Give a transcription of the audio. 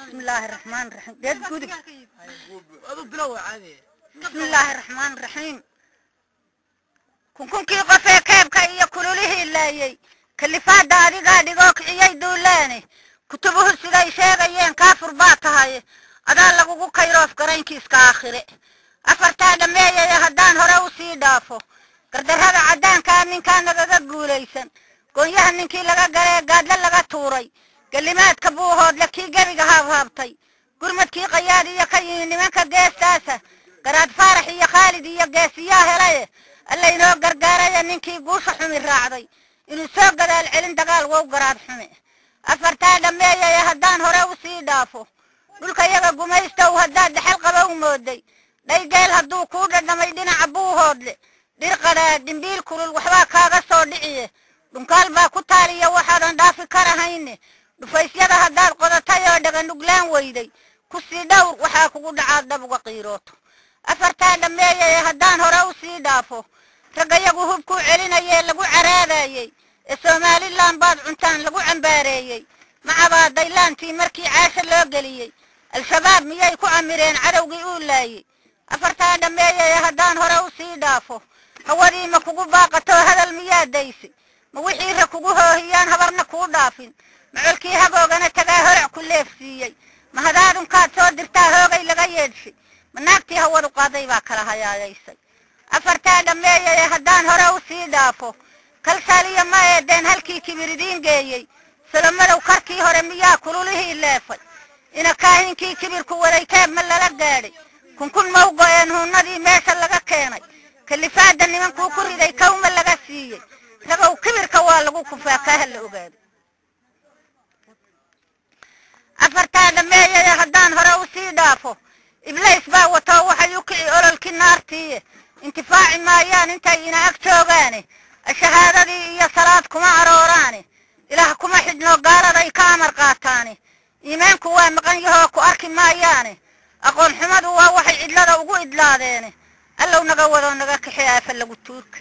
بسم الله الرحمن الرحيم. بسم الله الرحمن الرحيم. Kunkunkii qofee keebka iyo kululihii laayey, kalifaadda adigaa dhigoo kiciyey duulaane, kutubuhu siday sheegayeen kaafur baa tahay, adaa lagugu kayroof garaynkiiska aakhire. Afartaa dhammeeyaya haddaan hore u sii dhaafo, gardarrada caddaankaa ninkaa nagaga guulaysan, goonyaha ninkii laga galee gaadle laga tuuray, gelimaadka buuhoodle kii gebiga haabhaabtay, gurmadkii qayaad iyo ka yimi nimanka geestaasa, Garaad Faarax iyo Khaalid iyo geesiyaa helaye, Alla inoo gargaaraya ninkii guusha xumi raacday inuu soo gadaal celin dagaal wow garaad xume. Afartaa dhammeeyaya haddaan hore u sii dhaafo, dhulka yaga gumaystow haddaad dhexal qabow mooday, dhaygeel hadduu kuu dhadhamay dhinaca buuhoodle, dhir qadhaadh dhimbiil kulul waxbaa kaaga soo dhiciye, dhunkaal baa ku taaliya waxaadan dhaafi karahayne, dhufaysyada haddaad qodatay oo dhaganuglaan weyday, ku sii dhowr waxaa kugu dhacaad dhab uga qiirooto. Afartaa dhammeeyaya haddaan hore u sii dhaafo, raggayagu hubkuu celinayee lagu caraadayey ee Somalilan baad cuntaan lagu cambaareeyey, macabaa daylaantii markii caasha loo geliyey, Al-Shabaab miyay ku camireen cadowgii uu laayey? Afartaa dhammeeyaya haddaan hore u sii dhaafo, hawadii ma kugu baaqatoo hadal miyaa daysi? Ma wixii ra kugu hoohiyaan habarna kuu dhaafin? Ma colkii hagoogana tagaa horac ku leefsiiyey? Ma hadaadunkaad soo dirtaa hoogay laga yeedhshay? Ma naagtii hawadu qaaday baa kala hayaayaysay? Afartaa dhammeeyaya haddaan hore u sii dhaafo, kalsaaliya ma eedeen halkii kibiridiin geeyey? Salomadow karkii hore miyaa kululihii leefay? Ina kaahinkii kibirku waday keeb ma lala gaadhay? Kunkun mau go'een huunnadii meesha laga keenay? Kalifaadda nimankuu ku riday kawma laga siiyey? Ragow, kibirka waa lagu kufaa, kaaha la ogaado. Afartaa dhammeeyaya haddaan hore u sii dhaafo, Iblays baa watoo waxay u kici ololkii naartiiye, intifaaci maayaan intay ina ag joogaane, shahaadadii iyo salaad kuma arooraane, Ilaah kuma xidhno gaaladay ka amar qaataane, iimaanku waa maqan yahoo ku arki maayaane, aqoon xumadu waa waxay cidlada ugu idlaadeene, Allow naga wadoo naga kaxi aafa lagu tuurka.